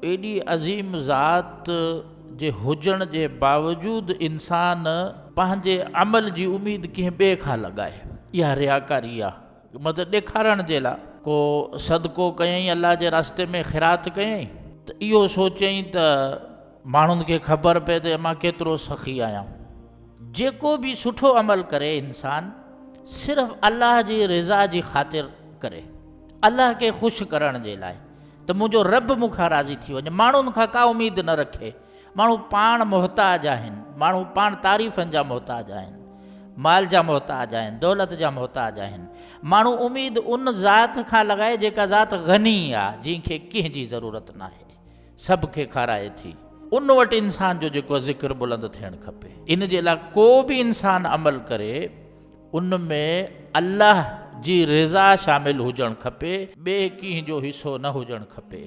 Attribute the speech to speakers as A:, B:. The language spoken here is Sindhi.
A: ايڏي عظيم ذات جي هجڻ جي باوجود انسان پنهنجي عمل جي اميد ڪنهن ٻئي کان لڳائي اها رياڪاري آ مطلب ڏيکارڻ جي لاء ڪو صدقو ڪيائين الله جي رستي ۾ خيرات ڪيائين ته اهو سوچيائين ته ماڻهن کي خبر پئي ته مان ڪيترو سخي آهيان. جيڪو به سٺو عمل ڪري انسان صرف الله جي رضا جي خاطر ڪري الله کي خوش ڪرڻ جي لاء ته منهنجو رب مون کان راضي ٿي وڃي، ماڻهن کان ڪا اميد نه رکي، ماڻهو پاڻ محتاج آهن، ماڻهو پاڻ تعريفن جا محتاج آهن، مال جا محتاج آهن، دولت جا محتاج آهن، ماڻهو اميد ان ذات کان لڳائي جيڪا ذات غني آ، جنهن کي ڪنهن جي ضرورت ناهي، سڀ کي کارائي ٿي، ان وٽ انسان جو جيڪو ذڪر بلند ٿيڻ کپي. ان جي لاء ڪو به انسان عمل ڪري ان ۾ الله جي رضا شامل هجڻ کپي، ٻئي ڪنهن جو حصو نه هجڻ کپي.